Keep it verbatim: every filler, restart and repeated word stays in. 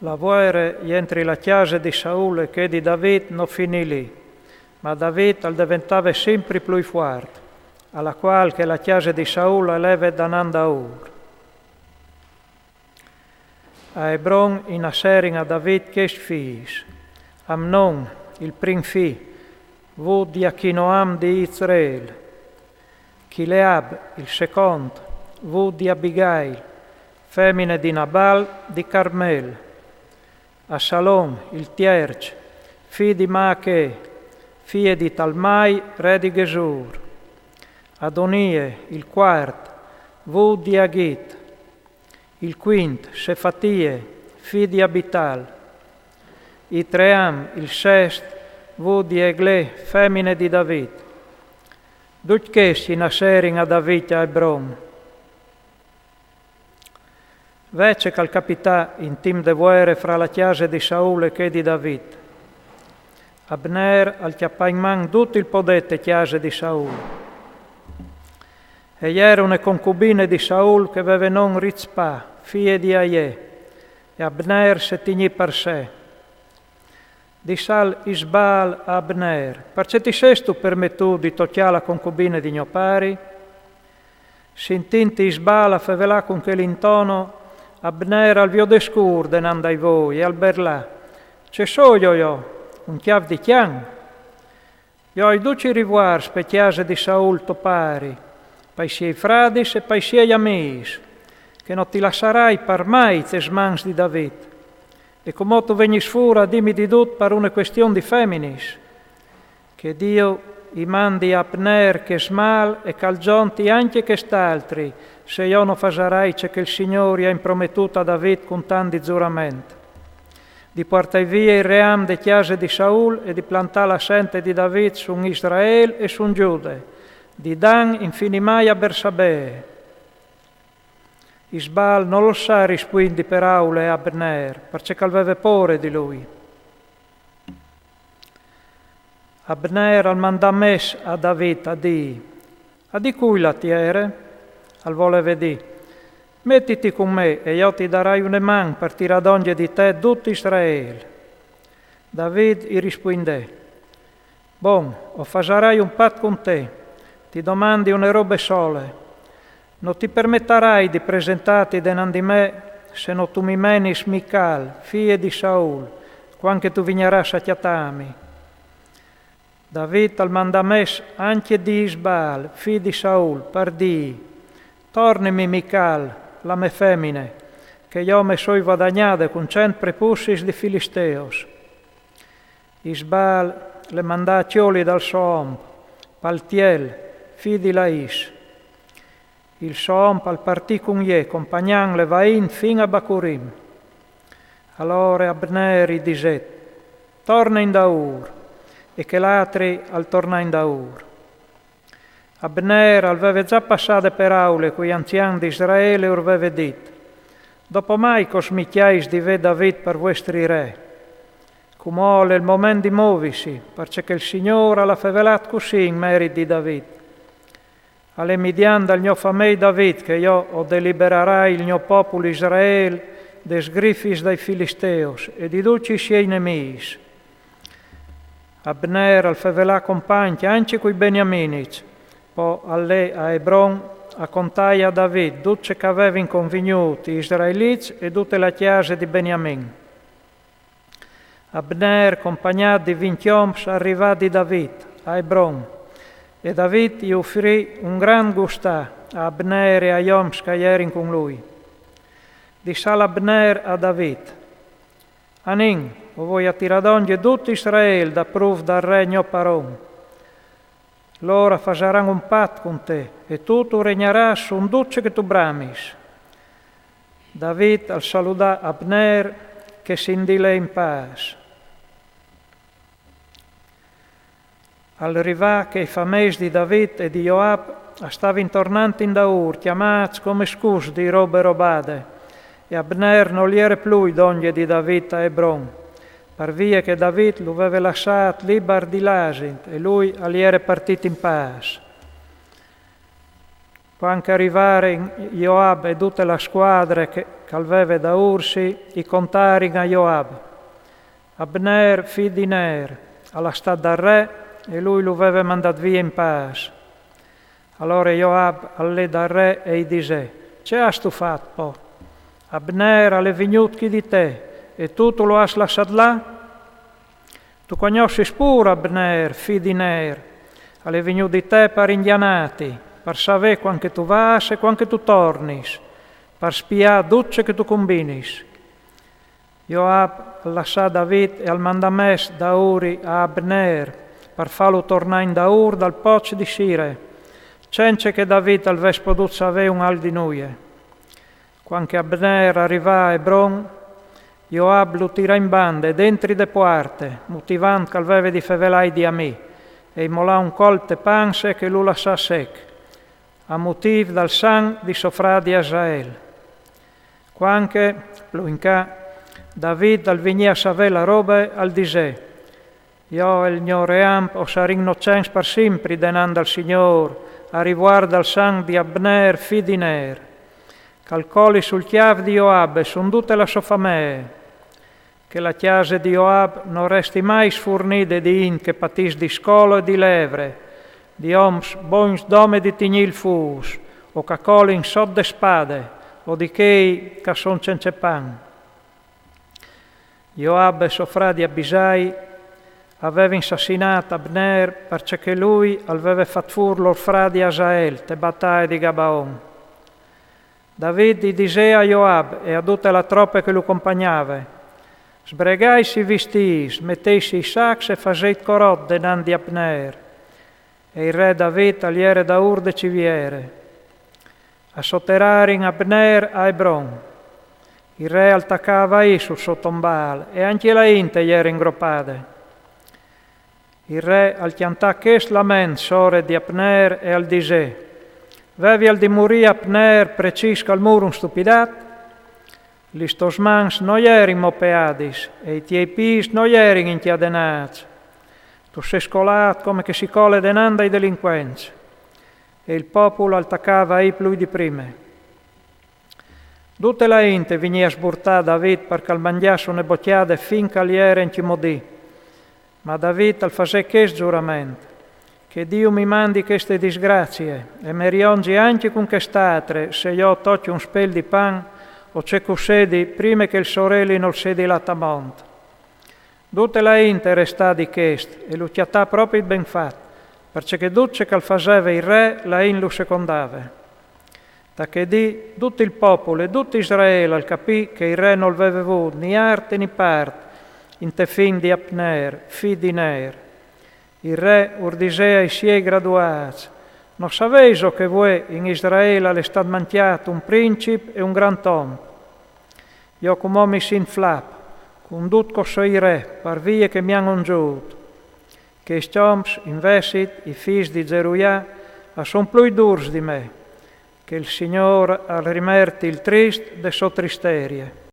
La vuere jentri la cjase di Saul e chê di David no finì lì, ma David al deventave simpri plui fuart, a la cuâl che la cjase di Saul e leve da 'nant daûr. A Ebron i nasserin a David chescj fîs: Amnon, il prin fi, vût di Achinoam di Izreel; Chileab, il secont, vût di Abigail, femine di Nabal di Carmel; Assalon, il tierç, fi di Maachè, fie di Talmai, re di Ghesûr; Adonie, il cuart, vût di Aghit; il cuint, Sefatie, fi di Abital; Itream, il sest, vût di Eglè, femine di David. Ducj chescj i nasserin a David a Ebron. Ve ce che al capità in timp de vuere fra la cjase di Saul e chê di David. Abner al cjapà in man dut il podê te cjase di Saul. E jere une concubine di Saul che e veve non Rizpa, fie di Aiè, e Abner se tignì par se. Dissal Isbaal a Abner: Parcè ti sêstu permetût di tocjâ la concubine di gno pari? Sintint Isbaal a fevelâ cun chel intono, Abner al viodè scûr denant dai voi e al berlà: Ce soio jo? Un cjâf di cjan? Jo i ai ducj i rivuarts pe cjase di Saul to pari, pai siei fradis e pai siei amîs, che no ti lassarai par mai tes mans di David. E cumò tu vegnis fûr a dîmi di dut par une cuestion di feminis. Che Diu i mandi a Abner chest mâl e che al zonti ancje chest altri, se jo no fasarai ce che il Signôr i à imprometût a David cun tant di zurament, di puartâi vie il ream de cjase di Saul e di plantâ la sente di David sun Israel e sun Gjude, di Dan infinimai a Bersabee. Isbaal no losà rispuindi peraule a Abner, parcè che al veve pôre di lui. Abner al mandà mès a David a dî: A di cui la tiere? Al voleve dî: Metiti cun me e jo ti darai une man par tirâ dongje di te dut Israel. David i rispuindè: Bon, o fasarai un pat cun te, ti domandi une robe sole: no ti permetarai di presentâti denant di me se no tu mi menis Mical, fie di Saul, cuant che tu vignarâs a cjatâmi. David al mandà mès ancje di Isbaal, fi di Saul, par dî: Tornimi Mical, la mê femine, che jo me soi vadagnade cun cent prepussis di filisteos. Isbaal le mandà a cjoli dal so om, Paltiel, fi di Lais. Il so om al partì cun jê, compagnant levaint fin a Bacurim. Alore Abner i disè: Torne indaûr. E chel altri al tornà indaûr. Abner al veve za passade peraule cui anzians di Israel e ur veve dit: Dopo mai che o smichjais di vê David par vuestri re? Cumò al è il moment di movisi, parcè che il Signôr al à fevelât cussì in merit di David. Al è midiant dal gno famei David che jo o deliberarai il gno popul Israel des grifis dai filisteos e di ducj i siei nemîs. Abner al fevelà compancj ancje cui beniaminics, po al lè a Ebron a contâi a David dut ce che a vevin convignût i israelits e dute la cjase di Beniamin. Abner, compagnât di vincj oms, al rivà di David a Ebron, e David i ufrì un grant gustâ a Abner e ai oms che a jerin cun lui. Dissal Abner a David: Anìn, o voi a tirâ dongje dut Israel dapruf dal re gno paron. Lôr a fasaran un pat cun te, e tu tu regnarâs su dut ce che tu bramis. David al saludà Abner, che si 'nd lè in pâs. Al rivà che i fameis di David e di Joab a stavin tornant indaûr, cjamâts come scuts di robe robade, e Abner nol jere plui dongje di David a Ebron, par vie che David lu veve lassât libar di l'asint, e lui al jere partît in pâs. Cuant che a rivarin Joab e dute la scuadre che, ch'al veve daûr si, i contarin a Joab: Abner, fi di Ner, al à stât dal re e lui lu veve mandât vie in pâs. Alore Joab al lè dal re e i disè: Ce âstu fat po? Abner al è vignût chi di te e tu tu lu âs lassât lâ? Tu cognossis pûr Abner, fi di Ner, al è vignût di te par ingjannâti, par savê cuant che tu vâs e cuant che tu tornis, par spiâ dut ce che tu cumbinis. Joab al lassà David e al mandà mès daûri a Abner, par fâlu tornâ indaûr dal poç di Sire, cence che David al ves podût savê un alc di nuie. Cuant che Abner al rivà a Ebron, Joab lu tirà in bande dentri de puarte, mutivant ch'al veve di fevelâi di amì, e i molà un colp te panse che lu lassà sec, a mutîf dal sanc di so fradi Asael. Cuant che, plui in ca, David al vignì a savê la robe, al disè: Jo e il gno reamp o sarìn nocents par simpri denant dal Signôr, a rivuart dal sanc di Abner, fi di Ner, ch'al coli sul cjâf di Joab e sun dute la sô famee. Che la cjase di Joab no resti mai sfurnide di int che patìs di scolo e di levre, di oms bogns dome di tignî il fûs, o ch'a colin sot de spade, o di chei ch'a son cence pan. Joab e so fradi Abisai a vevin sassinât Abner parcè che lui al veve fat fûr lôr fradi Asael te bataie di Gabaon. David i disè a Joab e a dute la trope che lu compagnave: Sbregais i vistîts, meteisi i sacs e fasêt corot denant di Abner. E il re David al jere daûr de civiere. A soterarin Abner a Ebron. Il re al tacà a vaî sul so tombâl e ancje la int e jere ingropade. Il re al cjantà chest lament sore di Abner e al disè: Vevial di murî Abner precîs ch'al mûr un stupidat? Lis tôs mans no jerin mo peadis e i tiei pîts no jerin incjadenâts. Tu sês colât come che si cole denant dai delincuents. E il popul al tacà a vaî plui di prime. Dute la int e vignì a sburtâ David par ch'al mangjàs une bocjade fin ch'al jere incjimodì. Ma David al fasè chest zurament: Che Diu mi mandi cheste disgracie e me rionzi ancje cun chest'altre, se jo o tocje un spel di pan o ce ch'al sedi, prime che il soreli nol sedi lât a mont. Dute la int e restà di chest e lu cjatà propit ben fat, parcè che dut ce ch'al faseve il re la int lu secondave. Da chê dì dut il popul e dut Israel al capì che il re nol veve vût ni art ni part inte fin di Abner, fi di Ner. Il re ur disè ai siei graduâts: No saveiso che vuê in Israel al è stât mancjât un princip e un grant om? Jo cumò mi sint flap, cun dut ch'o soi re, par vie che mi àn onzût. Chescj oms, invezit, i fîs di Zeruià, a son plui dûrs di me. Che il Signôr al rimerti il trist de sô tristerie.